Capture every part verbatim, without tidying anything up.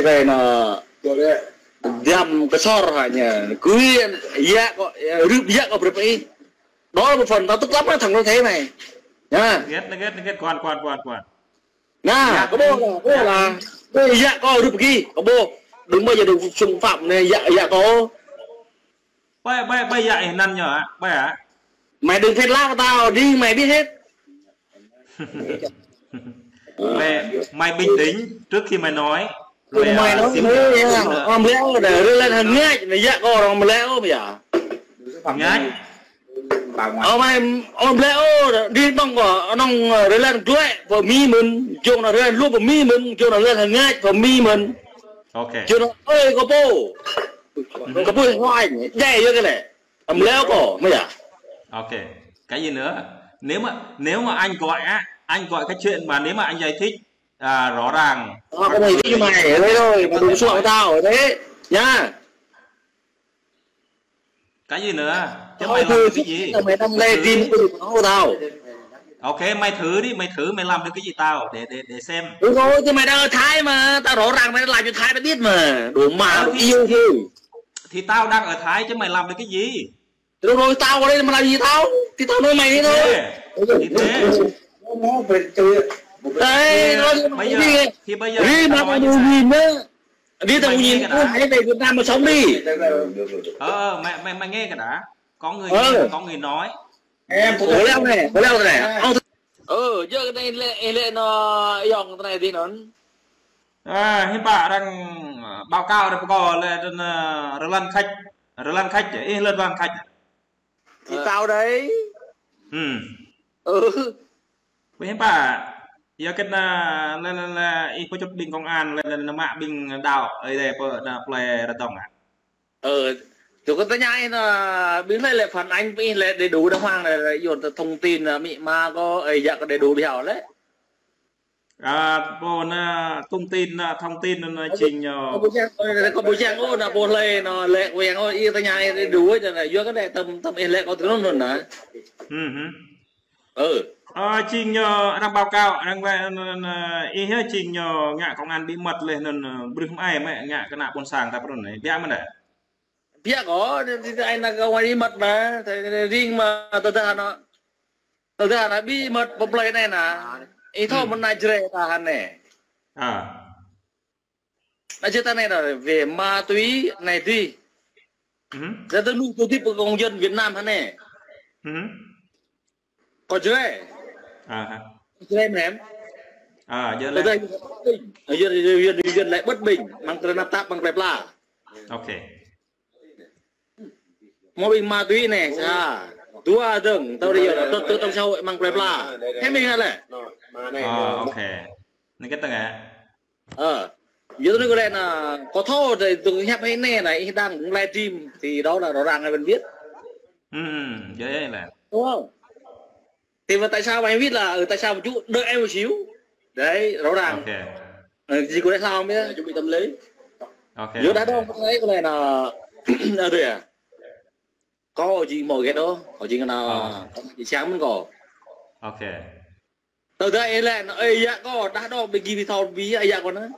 Rai anŭn, diam kơsor hă ñu. Kơ yă kâo, rưp yă kâo brơi pơ ih. Đó là một phần tao tức lắm á, thẳng nói thế mày. Nha. Nơget, nơget, nơget, kuan, kuan, kuan, kuan. Nă, yă kâo ƀuh, kâo ƀuh yă. Lah. Ƀuh yă kâo rưp kơ ih, kâo ƀuh. Đừng bao giờ đừng xâm phạm anai yă, yă kâo. Ƀai, ƀai, ƀai yă ih anăn ñu hă? Ƀai hă? Mày đừng phét láo tao, đi mày biết hết. Mày, mày bình tĩnh trước khi mày nói. Rồi, mày à, nói xíu nữa, nữa, xíu nữa. Ơ, Mleo, để rơi lên hàng ngách, nó yă kâo rong Mleo bây giờ. Ngách. Ơ, mày, ơ, Mleo, đi bằng của nông, ờ, rơi lên đuổi, của Mi mình, chung nó rơi lên lúa của Mi mình, chung nó rơi lên hàng ngách của Mi mình. Ok. Chung nó, ơi, có bố. Có bố hoài, dạy vô cái này. Ơ, Mleo kâo, mày à? Ok. Cái gì nữa? Nếu mà, nếu mà anh gọi á, anh gọi cái chuyện mà nếu mà anh giải thích, à, rõ ràng. Ờ, cái này thì mày, ở đây rồi, mà đừng xuống tao, ở đấy, nha. Cái gì nữa? Chứ thôi, mày làm được cái gì? Mày đâm lê đi, mày đừng có tao. Ok, mày thử đi, mày thử, mày làm được cái gì tao, để, để, để xem. Đúng rồi, chứ mày đang ở Thái mà, tao rõ ràng mày đang làm cho Thái tao biết mà. Đồ mà. Ờ, thì, yêu thì, thôi. Thì tao đang ở Thái chứ mày làm được cái gì? Rồi, rồi, tao ở đây mà làm gì tao? Thì tao nói mày đi thôi. Thì thế. Thì thế. Ê, thì nói bây giờ, đi. Thì bây giờ đi tao mà nói như mày sao? Đi nữa. Đi tao mày nhìn nghe cái đã. Hãy về Việt Nam mà sống đi. Ờ, mày, mày, mày nghe cái đã. Có người nghe, có người nói. Em, ủa leo này, ủa leo này. Ông... Ơ, giờ cái này lẽ, lẽ nó yong cái này đi nó. À, hiư̆m pă arăng, à, báo cáo rơ̆ pơkô lĕ tơ̆n, à, rơlan khăč, rơlan khăč, ih lĕ rơlan khăč. Thì tao đấy. Hm. Ừ. Ƀu hiư̆m pă, yua kơ anŭn, lĕ, lĕ, lĕ, ih pơčut ƀing công an, lĕ, lĕ, lĕ, mă ƀing đaŏ, ơi, đe pơ, anŭn, plơi Rơdông hă. Ờ, tui kâo tơña ih anŭn, ƀing lĕ, lĕ phản ánh ƀing lĕ đầy đủ đàng hoàng lĕ, lĕ, yua tơ thông tin, à, mĭ ma kâo, ơi, yă kâo đầy đủ ƀiă lĕ. À, pô anŭn thông tin, anŭn thông tin anŭn, anŭn jing ñu. Kâo ƀu čang, ơ, kâo ƀu čang ôh, anŭn pô hlơi anŭn lĕ kâo yang ôh, ih tơña ih đủ ôh, anŭn yua kơ anai tơm, tơm ih lĕ kâo tui anŭn anŭn. Hm, hm. Ơ. Ơ, jing ñu arăng báo cáo, arăng wai anŭn, anŭn, ih yơh jing ñu ngă công an bí mật lĕ anŭn, anŭn, brưh mơai mơ̆ ngă kơ ană ƀôn sang ta pơ anŭn, biă mơ̆n đah. Biă kâo, thì, thì, thì, ai nao kơ công an bí mật mà, thì, thì, riêng mà tơdah anŭn, tơdah anŭn bí mật pơ plơi anai anŭn. Ih thâo mơ̆n ană Jrai ta hă anai. À. Ană Jrai ta anai anŭn, về ma túy anai dih. Hm. Jrai ta lu tơdip pơ công dân Việt Nam hă anai. Hm. Kâo Jrai. À hă. Jrai mơ̆n em. À, Jrai lĕ. Tơdah Yuan, Yuan, Yuan, Yuan lĕ bất bình, mơ̆ng tơlơi tơnap tap, mơ̆ng plơi pla. Ok. Mơ̆ ƀing ma túy anai, sa. Dua dơ̆ng, tao đi yơh, tơ, tơ, tơ, xã hội mơ̆ng plơi pla. Hĕ ƀing hă lĕ. Ờ, ok. Anai kơ tơngan. Ờ. Yua anŭn kâo lĕ anŭn, kâo thâo dêh, tui hiăp hĭ anai anŭn, ih đang livestream, thì đó là rõ ràng ai vẫn biết. Hm, hm, yơh, yơh lĕ. Đúng không? Thì mà tại sao mày biết là, ừ, tại sao một chút đợi em một xíu. Đấy, rõ ràng. Ok. Ờ, gì của đại sao không biết? Là chuẩn bị tâm lý. Ok. Yua đah đŏng, ok. Kâo lĕ anŭn, à, tui à. Kâo jing mơ̆ gĕt ôh, kâo jing anŭn, ờ, kâo jing sang mơ̆n kâo. Ok. Tơdah ih lĕ anŭn, ơi, yă kâo, đah đŏng ƀing gih ƀu thâo ƀing yă kâo anŭn.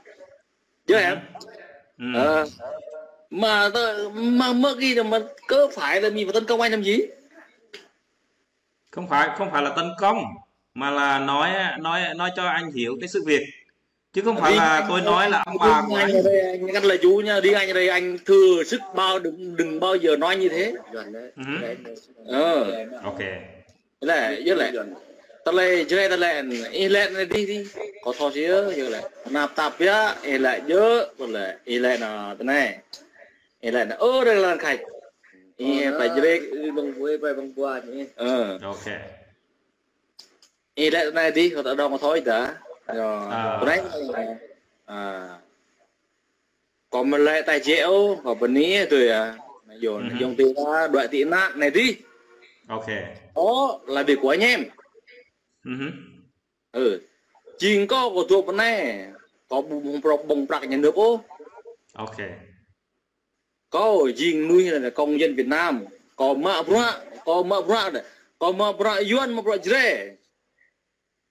Yơh em. Hm. Hm. Ờ. Mà tơ, mà mơ̆ gih anŭn, mà có phải là mình phải tấn công anh làm gì? Không phải, không phải là tấn công, mà là nói, nói, nói cho anh hiểu cái sự việc. Chứ không phải là tôi nói là ông bà của anh. Đi, anh, anh là chủ nha, đi anh đây, anh thừa sức bao, đừng, đừng bao giờ nói như thế. Hm. Ờ. Ok. Lĕ, yơh lĕ. Tơlơi Jrai tơlơi, ih lĕ anai dih dih. Kâo thâo sĭt yơh, yơh lĕ. Tơnap tap biă, ih lĕ yơh, kâo lĕ, ih lĕ anŭn tui anai. Ih lĕ anŭn, ơ, rơlan khăč. Ih pă jrek. Ih bang bue, pă bang bua anai. Ơ. Ok. Ih lĕ tui anai dih, kâo ta dŏng kâo thâo ih dah. Yơh. À. Tui anai. À. Kâo mơ̆ lĕ tai jĕ ôh, kâo bơni tui yơh. Anai yơh, anai yơh tui ta, đuaĭ tui anŭn, anai dih. Ok. Ơ, là việc của anh em. Hm. Ừ. Jing kâo, kâo dŏ pơ anai. Kâo ƀu hmâo prăk, ƀơ̆ng prăk nhà nước ôh. Ok. Kâo jing mơnuih anai công dân Việt Nam. Kâo mă bruă, kâo mă bruă đah. Kâo mă bruă Yuan, mă bruă Jrai.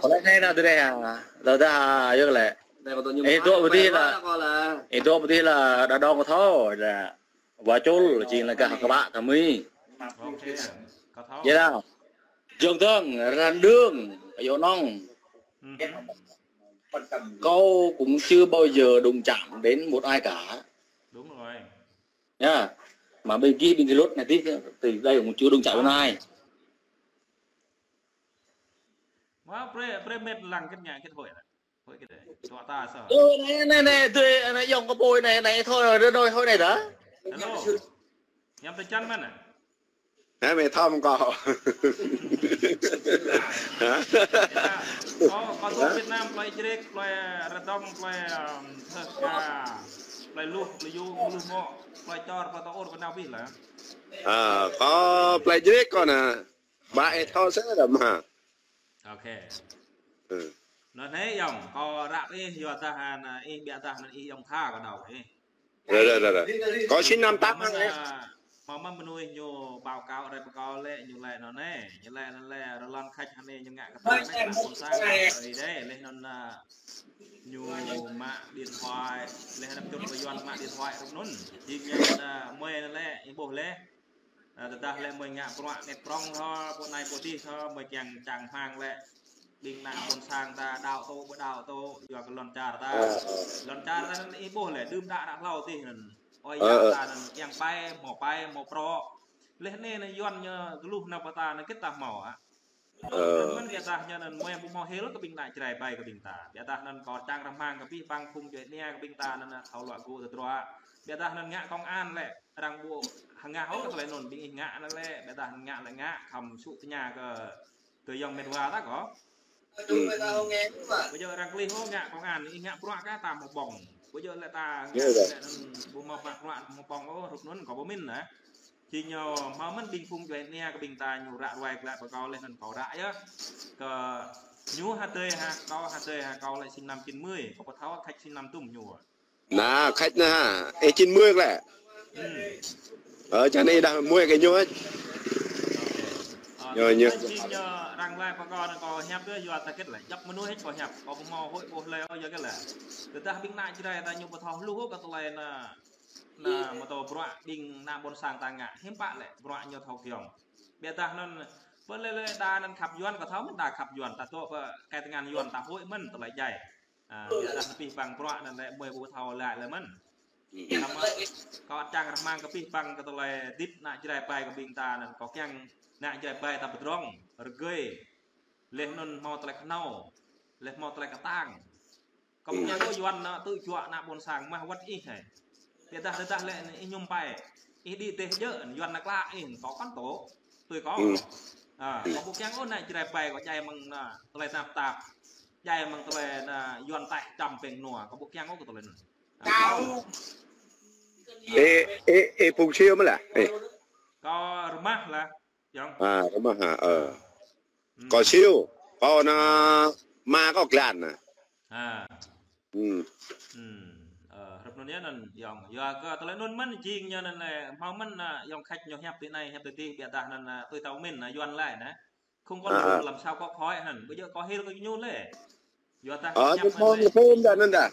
Kâo laĭ anai nă, tui anai hă. Tơdah yơh lĕ. Ih dŏ pơ adih lă, ih dŏ pơ adih lă đa đong kơ thâo, lă wa čul, jing lă gah kơ ƀă kơ mi. Yơh lă. Jơ̆ng dơ̆ng, răn đưm, kơ yơh nong. Kâo cũng chưa bao giờ đụng chạm đến một ai cả. Đúng rồi. Nha. Mà bên kia, bên kia luật này tí, từ đây cũng chưa đụng chạm đến ai. Wah, pre, pre met lăng kĕt ngă kĕt hơi lah. Hơi kĕt. Tuă ta sa. Ơ, anai, anai, anai, tui, anai, yŏng kơ pô anai, anai, thôi, rồi, rồi, hơi anai dah. Hello. Hiam tơčan mơ̆n ah? Hă, mĕ thăm kâo. Hă? Kâo, kâo dŏ Việt Nam, plơi Jrek, plơi Rơdong, plơi, ưm, Thơka, plơi Luh, plơi Yu, Luh Mŏ, plơi Čor, plơi Tơur, plơi nao abih lah. Ơ, kâo plơi Jrek kâo anai. Ba ih thâo sĕ dah mă. Ok. Ơ. Anŭn hĕ yŏng, kâo răk ih yua dah anŭn ih biă dah anŭn ih yŏng tha kâo đaŏ ih. Rồi, rồi, rồi, rồi. Kâo sinh năm tám hai. Mơ̆n, ơ, mơ̆n mơnuih ñu báo cáo rai pơ kâo lĕ, ñu lĕ anŭn nê, ñu lĕ anŭn lĕ, rơlon khač anai ñu ngă kơ ta lĕ, kơ ană ƀôn sang, ơ, ih dêh, lĕ anŭn, ơ, ñu mă điện thoại, lĕ anŭn čut pơ Yuan mă điện thoại rŭk anŭn. Jing ñu anŭn, ơ, mơi anŭn lĕ, ih ƀuh lĕ. Ơ, tơdah lĕ mơi ngă bruă anet prŏng thâo, pô anai pô adih thâo, mơi kiăng čang hmang lĕ. Ƀing ană ƀôn sang ta đaŏ tŭ, ƀu đaŏ tŭ, yua kơ lŏn čar ta. Ơ, ơ. Lŏn čar ta anŭn ih ƀuh lĕ, đưm đă đă hlâo adih anŭn. Ơi yă ta anŭn kiăng pai, hmâo pai, hmâo prŏ. Lĕ anai anŭn Yuan ñu tơluh nao pơ ta anŭn kĕt ta hmâo ah. Ơ. Anŭn mơ̆n biă dah ñu anŭn mơi ƀu hmâo hil kơ ƀing ană Jrai pai kơ ƀing ta. Biă dah anŭn kâo čang rơmang kơ abih bang phung djuai ania kơ ƀing ta anŭn thâo luă gŭ tơdruă. Biă dah anŭn ngă công an lĕ, arăng ƀu hơngah ôh kơ tơlơi anŭn, ƀing ih ngă anŭn lĕ, biă dah anŭn ngă lĕ ngă, khŏm sŭ tơña kơ, kơ yŏng met wa ta kâo. Ơ. Ƀu djơ̆ arăng klih ôh ngă công an, ih ngă bruă kơ ta hmâo ƀơ̆ng. Ƀu djơ̆ lĕ ta ngă lĕ anŭn ƀu hmâo bruă hmâo ƀơ̆ng ôh, hrup anŭn kâo ƀu min ah. Jing ñu hmâo mơ̆n ƀing phung djuai ania kơ ƀing ta ñu răk ruai glaĭ pơ kâo lĕ anŭn kâo răk yơh. Kơ ñu hơdơi hă, kâo hơdơi hă, kâo lĕ sinh năm chín mươi, kâo ƀu thâo khač sinh năm tŭm ñu. Anai, khač anai hă, ih chín mươi lĕ. Ơ, čang anai dah mơi kơ ñu ah. Ơ, ñu, ñu. Jing ñu arăng glaĭ pơ kâo anŭn kâo hiăp yơh, yua ta kĕt lĕ. Djŏp mơnuih kâo hiăp, kâo ƀu hmâo hơi ƀuh lĕ ôh, yua kơ lĕ. Tơdah ƀing ană Jrai ta ñu ƀu thâo hluh ôh kơ tơlơi anŭn. Anŭn, mơ̆ tơlơi bruă ƀing ană ƀôn sang ta ngă, hiư̆m pă lĕ bruă ñu thâo kiăng. Biă dah anŭn, ƀơi lĕ lĕ ta anŭn khăp Yuan kâo thâo mơ̆n ta khăp Yuan, ta dŏ pơ kơ tơngan Yuan ta hơi mơ̆n tơlơi djai. Ơ, biă dah anŭn abih bang bruă anŭn lĕ mơi ƀu thâo laĭ lĕ mơ̆n. Samơ̆ kâo čang rơmang kơ abih bang kơ tơlơi hơdip ană Jrai pai kơ ƀing ta anŭn, kâo kiăng ană Jrai pai ta pơdrŏng, rơgơi. Lĕ anŭn hmâo tơlơi kơhnâo, lĕ hmâo tơlơi kơtang. Kâo ƀu kiăng ôh Yuan anŭn tŭ juă ană ƀôn sang mah wơ̆t ih hă. Biă dah, tơdah lĕ ih mơñum pai. Ih đĭ dêh djơ̆, Yuan anŭn klă ih, kâo kăn tŭ. Tui kâo. Ơ, kâo ƀu kiăng ôh ană Jrai pai kâo djai mơ̆ng anŭn tơlơi tơnap tap. Djai mơ̆ng tơlơi anŭn Yuan taih čăm pĕng nua, kâo ƀu kiăng ôh kơ tơlơi anŭn. Ơ, kâo. Ê, ê, ê, phung Siu mơ̆ lah? Ê. Kâo rơmah lah, yŏng. À, rơmah hă, ơ. Ơ. Kâo Siu, kâo anŭn ama kâo Glan anŭn. Ha. Hm. Hm. Ơ, hrup anŭn yơh anŭn, yŏng. Yua kơ tơlơi anŭn mơ̆n jing ñu anŭn lĕ, hmâo mơ̆n anŭn, yŏng khač ñu hiăp tui anai, hiăp tui adih, biă dah anŭn, anŭn, tui ta min, anŭn, Yuan laĭ anŭn. Không có đường làm sao có khói anŭn, ƀu djơ̆ kâo hil kơ ñu lĕ. Yua dah, ơ, hiăp ñu mơ̆n mơ̆n lĕ. Kâo ƀu thâo anŭn dah.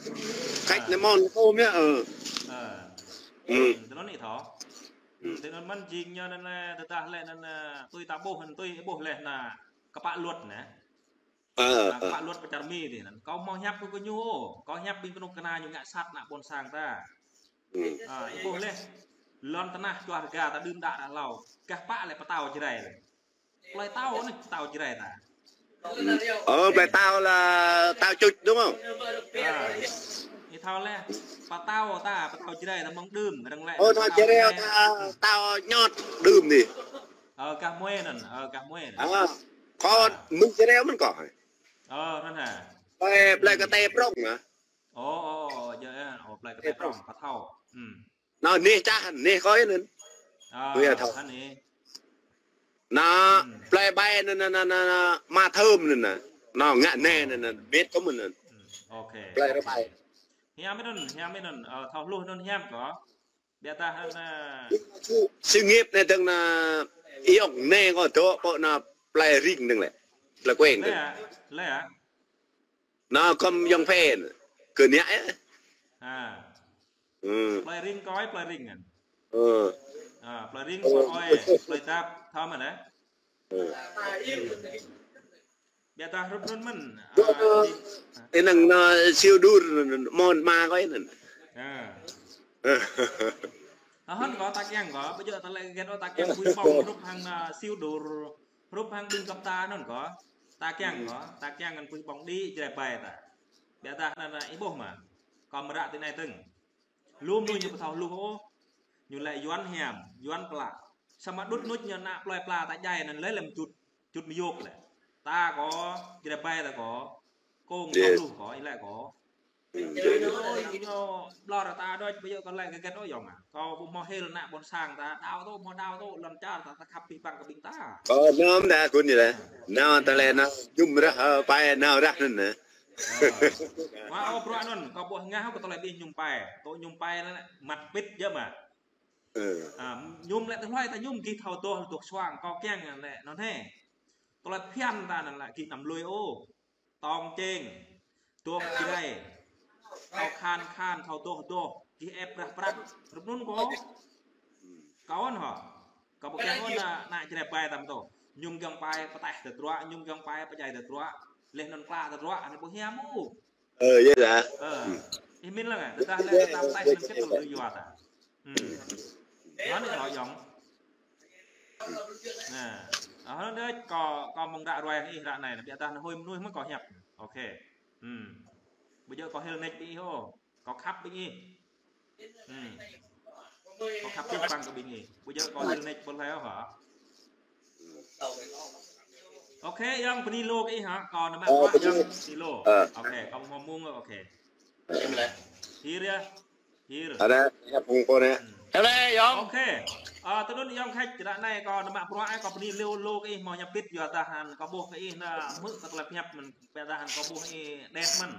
Khač ñu mơ̆n kâo ƀu thâo yơh, ơ. Ơ. Hm. Hm, tui anŭn ih thâo. Hm, tui anŭn mơ̆n jing ñu anŭn lĕ, tơdah lĕ anŭn, anŭn, tui ta ƀuh, anŭn tui ih ƀuh lĕ anŭn, kơpă luật anŭn. Ơ, anŭn, ơ. Kơpă luật pơ čar Mi adih anŭn. Kâo hmâo hiăp kơ ñu, kâo hiăp ƀing kơnuk kơna ñu ngă sat ană ƀôn sang ta. Hm. Ơ, ih ƀuh lĕ. Lŏn tơnah čuah rơga ta đưm đă đă hlâo. Gah pă lĕ pơtao Jrai lĕ. Plơi Tao anai, pơtao Jrai ta. Ơ, plơi Tao là Tao Chụt đúng không? Ơ. Ih thâo lĕ, pơtao ta, pơtao Jrai ta mơ̆ng đưm, arăng lĕ. Ơ, Tao Jrai ta, Tao Nhọt đưm anai. Ơ, gah Mue anŭn, ơ, gah Mue anŭn. À, kâo mơ̆ng Jrai mơ̆n kâo. Ơ, anŭn hă. Plơi, plơi Kơtê Prŏng hă? Ơ, ơ, ơ, yơh, ơ, plơi Kơtê Prŏng, kâo thâo. Hm. Anŭn neh čah, neh kâo anŭn. À, tui ih thâo. Anŭn neh. Anŭn, hm, plơi ƀai anŭn, anŭn, anŭn, anŭn, Ama Thơm anŭn, anŭn. Anŭn ngă neh anŭn, anŭn, met kâo mơ̆n anŭn. Hm, ok. Plơi rơbai. Hiam anŭn, hiam anŭn. Ơ, thâo hluh anŭn hiam kâo. Biă dah anŭn, anŭn. Sự nghiệp anai dơ̆ng anŭn, yŏng neh kâo dŏ pơ anŭn plơi Ring dơ̆ng lĕ. Plơi Kueng dơ̆ng. Lĕ hă? Lĕ hă? Anŭn kâo yŏng phen. Kơ anai yơh. À. Hm. Plơi Ring kâo, plơi Ring anŭn. Ơ. À, plơi Ring, ơ, plơi Oi, plơi Dap, thâo mơ̆n hă? Ơ. Biă dah hrup anŭn mơ̆n. Ơ, à, ơ, ih năng anŭn Siu Dur, mơ̆n ama kâo anŭn. À. Ơ. Ơ, hơnŭn kâo ta kiăng kâo, ƀu djơ̆ tơlơi hơget ôh ta kiăng ƀuh ƀơ̆ng hrup hăng anŭn Siu Dur, hrup hăng ƀing gơp ta anŭn kâo. Ta kiăng kơ, ta kiăng kơ pui ƀong đĭ Jrai ƀai ta. Biă dah anŭn ih ƀuh mơ̆. Kâo mơră tơ anai tơ̆ng. Lŏm lu ñu ƀu thâo hluh ôh. Ñu lĕ Yuan hiam, Yuan klă. Samơ̆ đŭt nuč ñu ană plơi pla ta djai anŭn lĕ lĕ mơčut, čut mơyŏk lĕ. Ta kơ, Jrai ƀai ta kơ, kông thâo hluh kơ, ih lĕ kơ. Ơ, ñu ƀlŏr ta đôč, ƀu djơ̆ kơ lĕ hơget ôh yŏng ah. Kâo ƀu hmâo hil ană ƀôn sang ta, đaŏ tŭ, hmâo đaŏ tŭ, lŏn čar ta, ta khăp pih păng kơ ƀing ta. Ơ, năm dah kun ñu lĕ. Năm ta lĕ năm, jum rah, ơ, pai năm rah anŭn nă. Ơ. Wa ơ bruă anŭn, kâo ƀuh ngă kơ tơlơi ƀing ñu pai. Tŭ ñu pai anŭn lĕ, măt pĭt djơ̆ mă. Ơ. A, ñu lĕ tơlơi ta ñu gih thâo dŏ, dŏ suang, kâo kiăng lĕ anŭn hĕ. Tơlơi phiăn ta anŭn lĕ gih anăm lui ôh. Tong čeng, tuh Jrai, thâo khan khan, thâo dŏ dŏ, gih ĕp prăk prăk, rup anŭn kơ. Kâo anŭn hă, kâo ƀu kiăng ôh ană, ană Jrai ƀai tam tơ. Ñu kiăng pai pơtaih tơdruă, ñu kiăng pai pơdjai tơdruă, leh anŭn klă tơdruă, anai ƀu hiam ôh. Ơ, yơh dah. Ơ, ih min lăng ah, tơdah lĕ ta pơtaih anŭn kĕt tơlơi yua ta. Hmm. Anŭn hŏ yŏng. Nă, anŭn đôč kâo, kâo mơ̆ng ră ruai ih ră anai, biă dah anŭn hơi mơnuih mơ̆ kâo hiăp. Ôkê. Hmm. Ƀu djơ̆ kâo hil nač ƀing ih ôh. Kâo khăp ƀing ih. Hmm. Kâo khăp pih păng kơ ƀing ih. Ƀu djơ̆ kâo hil nač ƀu hlơi ôh hă. Ôkê, yŏng bơni lu kơ ih hă. Kâo nao mă bruă yŏng bơni lu. Ôkê, kâo hmâo mông, ôkê. Hir yơh. Hir. Ada, ya, pung kone. Hmm. Hello, yŏng. Ôkê. A, tui anŭn yŏng khač, ră anai kâo nao mă bruă, kâo bơni lu lu kơ ih hmâo ñăp pĭt, yua dah anŭn kâo ƀuh kơ ih nă hmư̆ kơ tơlơi pơhiăp mơ̆n, biă dah anŭn kâo ƀuh ih đet mơ̆n.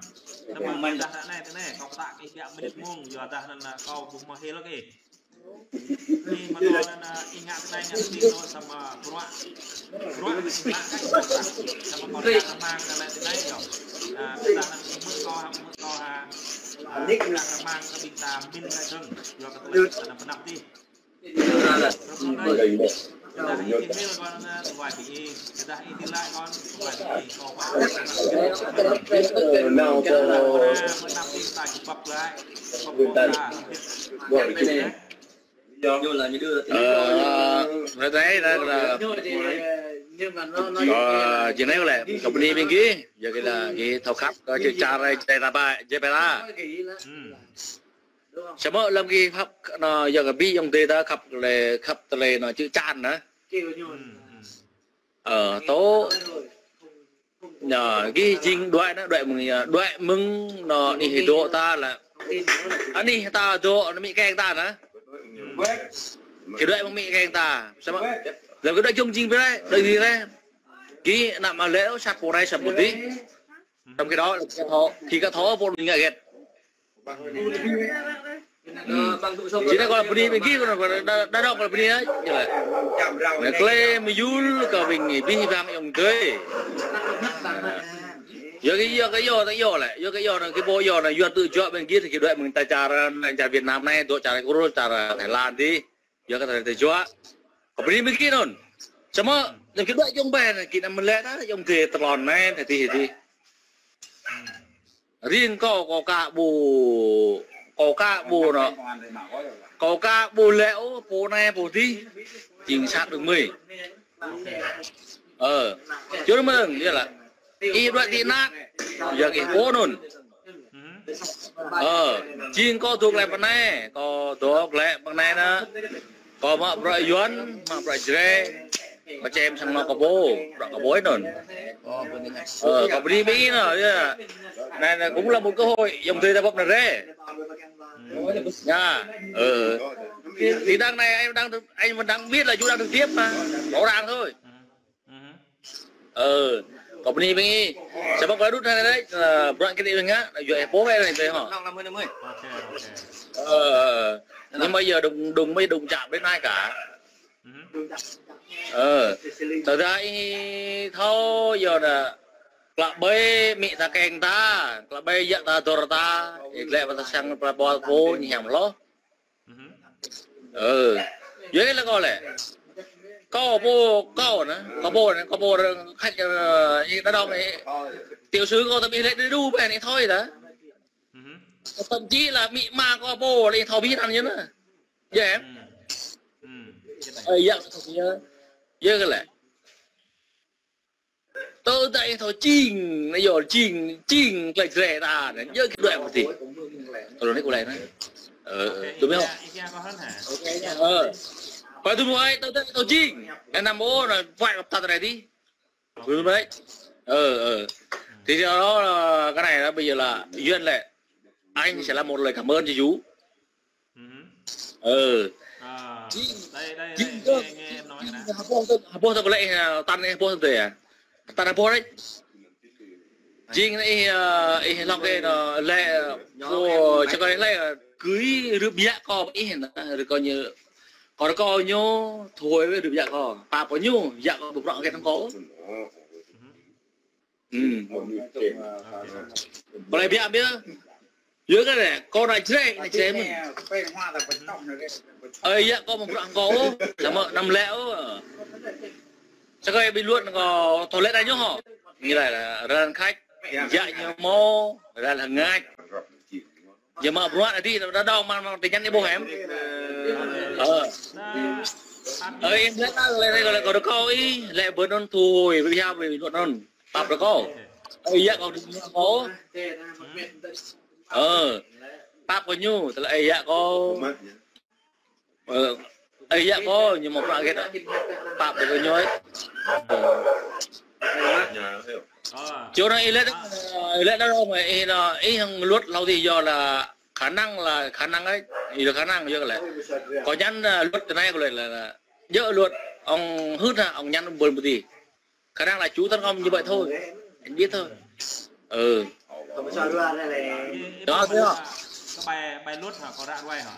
Nă mơ̆n biă dah ră anai tơ anai, kâo pơtă kơ ih biă mơnit mông, yua dah anŭn kâo ƀu hmâo hil kơ ih. Ih mă tơlơi anŭn, ih ngă tơ anai ngă tơ adih tơl samơ̆ bruă. Bruă anŭn ih mă kơ ih ƀuh ta. Samơ̆ kâo kiăng rơmang kơ lĕ tơ anai yơh. A, biă dah anŭn ih hmư̆ kâo hă, hmư̆ kâo hă. A, kiăng rơmang kơ ƀing ta min lĕ dơ̆ng. Yua kơ tơlơi anŭn pơnăp tih. Ơ, nói thế đó là, ờ, jing anai lĕ, kâo bơni ƀing gih, yua kơ gih thâo khăp, kơ čar rai, čar ta ƀai, čar ƀai ta. Samơ̆ lăm gih khăp, anŭn, yua kơ ƀing ayŏng adơi ta khăp lĕ, khăp tơlơi anŭn čư̆ čan nă. Ơ, tơ. Anŭn, gih jing đuaĭ nă, đuaĭ mơ̆ng, đuaĭ mơ̆ng, anŭn, anih dŏ ta lĕ. Anih ta dŏ, anŭn amĭ keng ta nă. Gih đuaĭ mơ̆ng amĭ keng ta. Samơ̆, lăm gih đuaĭ jŏng jing ƀơi anai, đuaĭ ƀơi anai. Gih anăm mă lĕ, sat pô rai, sat pô dih. Samơ̆ gih đuaĭ, gih thâo, gih ƀu thâo, pô anŭn ngă hơget. Či anai kâo bơni ƀing gih, kâo anŭn, đa, đa đŏng kâo bơni ah, či lĕ. Anai klei mơyul kơ ƀing ih abih bang ayŏng adơi. Yua kơ, yua kơ, yua kơ, yua lĕ, yua kơ, yua anŭn, kơ ƀuh yua anŭn, yua tŭ juă ƀing gih, kơ đuaĭ mơ̆ng ta čar, čar Việt Nam anai, dŏ čar Kur, čar Thái Lan dih. Yua kơ tơlơi tơjuă. Kâo bơni ƀing gih anŭn. Samơ̆, anŭn kơ đuaĭ jŏng ƀai anŭn, gih anăm mă lĕ ta, ayŏng adơi tơlŏn anai, ta dih, dih. Riêng kâo, kâo ka ƀu, kâo ka ƀu anŭn. Kâo ka ƀu lĕ ôh, pô anai, pô dih. Jing sat đơ̆ng mơi. Ơ. Čur mơ̆ng, yơh lah. Ih đuaĭ tị nạn. Yua kơ ih pô anŭn. Ơ, jing kâo dŏ glaĭ pơ anai, kâo dŏ glaĭ pơ anai nă. Kâo mă bruă Yuan, mă bruă Jrai. Kâo čem sang anŏ kâo pô, bruă kâo pô anŭn. Ơ, kâo bơni ƀing ih nă, yơh. Anai, anai, cũng là một cơ hội, ayŏng adơi ta ƀuh anai rai. Anŭn, ơ. Thì đằng này anh đang, anh vẫn đang biết là chú đang trực tiếp mà. Rõ ràng thôi. Ơ, kâo bơni ƀing ih. Samơ̆ kâo đŭt anai đôč, ơ, bruă kơ anai ngă, yua ih pô anai tơ hă. Ơ, nhưng mà giờ đùng, đùng, mới đùng chạm đến ai cả. Ơ, tơdah ih thâo yua anŭn, klă ƀai amĭ ta keng ta, klă ƀai yă ta dŏ ta, ih glaĭ pơ ta sang pơ pô pô ñu hiam hloh. Ơ. Yua anai lĕ kâo lĕ. Kâo pô, kâo nă, kâo pô nă, kâo pô rơ̆ng khač, ơ, ih đa đŏng ih. Tiểu sử kâo tơbiă lĕ đu ƀai ih thâo ih ta. Thậm chí là amĭ ama kâo pô lĕ ih thâo ƀiă anŭn yơh nă. Yơh em? Ơ, yơh, yơh kơ lĕ. Tơ ta ih thâo jing, anai yơh jing, jing tơlơi Jrai ta anai, yơh kơ đuaĭ pơtih. Tơ lŏn anai kơ lĕ anai. Ơ, ơ, tui mơ̆ hŏ? Ơ. Pă tui mơ̆ ai, tơ ta ih thâo jing. Anăm ôh, anai, phải kơ ta tơlơi dih. Tui mơ̆ ai. Ơ, ơ. Thì do đó là cái này là bây giờ là Yuan lĕ. Anh sẽ là một lời cảm ơn cho Dũ. Ừ. Ơ. À, jing, đây, đây, jing, đây, nghe, nghe em nói nè. Hơpă tơ, hơpă tơ kơ lĕ, ơ, tăn ih hơpă tơ tui ah. Tăn hơpă đôč. Jing anai ih, ơ, ih lăng kơ anai lĕ, ơ, pô, čơkơi lĕ, ơ, kư̆ rưp yă kâo ih anai, rưp kâo ñu, kâo rưp kâo ñu, thâo wơ̆t rưp yă kâo. Pap kơ ñu, yă kâo ƀu prăk kĕt hăng kâo. Ừ. Pơlai biă biă. Yua kơ anai, kâo anai Jrai, anai Jrai mơ̆n. Ơi, yă kâo ƀu prăk hăng kâo, samơ̆ anăm lĕ ôh. Čơkơi ƀing luật kâo, tơlơi ta ñu hŏ. Ñu laĭ là rơlan khač, yă ñu hmâo, rơlan hơngač. Yua mă bruă adih, đa đa mă, mă, tơñan ih ƀuh em. Ơ. Ơ, em lĕ, lĕ, lĕ, lĕ, kâo rơkâo ih, lĕ bơnun tui, ƀiă ƀiă, bơnun. Pap rơkâo. Ơ, yă kâo rơkâo. Ơ. Pap kơ ñu, tơlơi yă kâo. Ơ, ơ, yă kâo, ñu hmâo prăk kĕt. Pap kơ ñu. Čô anai ih lĕ, ơ, ih lĕ đa đa mơ̆, ih anai, ih hăng luật hlâo adih yua là khả năng là khả năng ấy, ih là khả năng yua kơ lĕ. Kâo ñăn, ơ, luật anai kơ lĕ là, là, yua luật, ông Hứt hă, ông ñăn ƀơi pơtih. Khả năng là chú tấn công như vậy thôi. Anh biết thôi. Ừ. Không sao, rua ra này. Đó, thấy không? Cái bài, bài luật hả, có rạ ruai hả?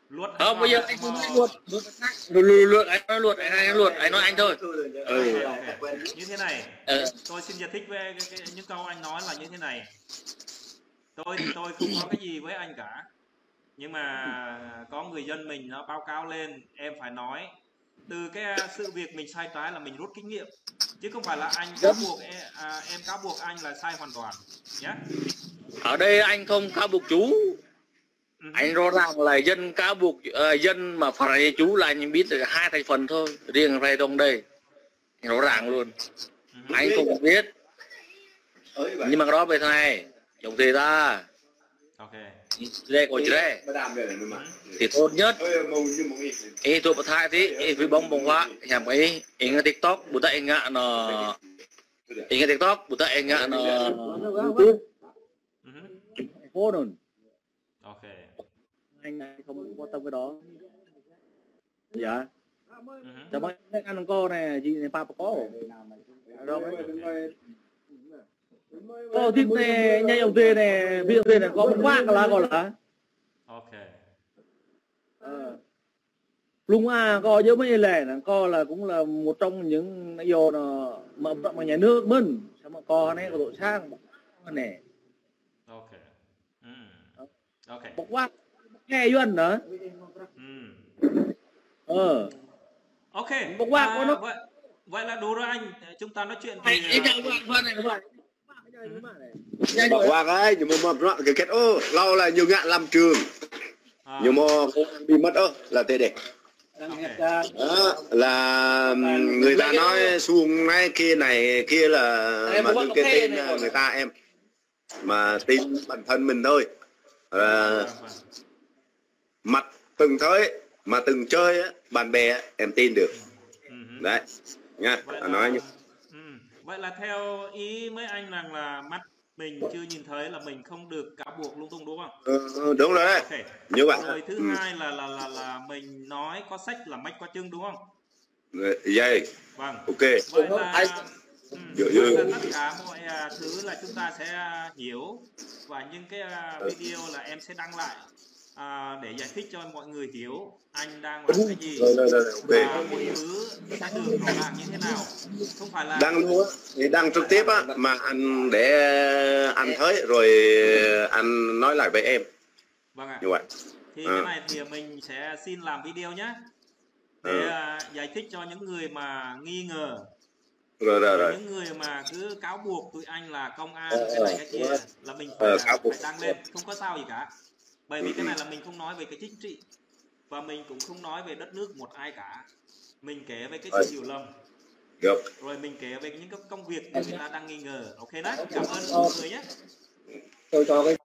Luật hay không, bây giờ anh không nói luật, luật, luật, luật, anh nói luật, anh, anh nói luật, anh nói anh thôi. Ừ. Ok, ok. Như thế này, ừ, tôi xin giải thích về cái, cái, những câu anh nói là như thế này. Tôi thì tôi không có cái gì với anh cả. Nhưng mà có người dân mình nó báo cáo lên, em phải nói. Từ cái, à, sự việc mình sai trái là mình rút kinh nghiệm. Chứ không phải là anh cáo buộc, e-, à, em cáo buộc anh là sai hoàn toàn. Nhá. Ở đây anh không cáo buộc chú. Ừ. Anh rõ ràng là dân cáo buộc, ờ, dân mà phản ánh chú là anh biết được hai thành phần thôi. Riêng Rai Đông đây. Rõ ràng luôn. Ừ. Anh không biết. Nhưng mà cái đó về thế này, chồng thì ta. Ok. Jrai kơ Jrai. Thì tốt nhất, ih dŏ pơ Thái thì, ih ƀu ƀơ̆ng ƀơ̆ng huă, hiam kơ ih, ih ngă TikTok, ƀu tơ ih ngă anŭn, ih ngă TikTok, ƀu tơ ih ngă anŭn YouTube. Phô anŭn. Ok. Anh này không quan tâm cái đó. Dạ. Chả mấy anh ăn cô này, chị này pap cô. Cô thích này, nhà ông Tê này, ví dụ Tê này, có một quán là cô là. Ok. Ờ. Lung a, cô với mấy lẻ nè, cô là cũng là một trong những lý do mà, mà nhà nước mình, sao mà cô này có tội sang này. Ok. Ừ. Ok. Một quán, nghe Yuan nữa. Ừ. Ờ. Ok. Một quán à, của nó. Vậy, vậy là đủ rồi anh. Chúng ta nói chuyện thì, à, Ƀă wă ơi, ñu mơ̆ mă bruă kơ kĕt ôh, hlâo là ñu ngă lâm trường. À. Ñu mơ̆ không ăn bí mật ôh, là thế đấy. Đó, là người ta nói suông này kia này kia là mà đừng cái tên người ta em. Mà tin bản thân mình thôi. Ờ, mặt từng thế, mà từng chơi á, bạn bè á, em tin được. Ừ. Đấy, nha, vậy là, nói như ừ. Vậy là theo ý mấy anh rằng là mắt mình chưa nhìn thấy là mình không được cáo buộc lung tung đúng không? Ừ, ừ, đúng rồi đấy. Ok. Như vậy. Rồi thứ hai là, là, là, là mình nói có sách là mách có chứng đúng không? Vậy. Vâng. Ok. Vậy là, ừ, vậy là tất cả mọi, à, thứ là chúng ta sẽ, à, hiểu. Và những cái, à, video là em sẽ đăng lại, à, để giải thích cho mọi người hiểu anh đang làm cái gì. Rồi, rồi, rồi, ok. Và mọi thứ sẽ được rõ ràng như thế nào. Không phải là đăng luôn á, thì đăng trực tiếp á, mà anh để anh thấy rồi anh nói lại với em. Vâng ạ. Như vậy. Thì cái này thì mình sẽ xin làm video nhé. Để, à, giải thích cho những người mà nghi ngờ. Rồi, rồi, rồi. Những người mà cứ cáo buộc tụi anh là công an, cái này cái kia, là mình phải, à, phải đăng lên, không có sao gì cả. Bởi vì cái này là mình không nói về cái chính trị. Và mình cũng không nói về đất nước một ai cả. Mình kể về cái sự hiểu lầm. Được. Rồi mình kể về những cái công việc người ta đang nghi ngờ. Ok nhá. Cảm ơn mọi người nhé. Tôi cho cái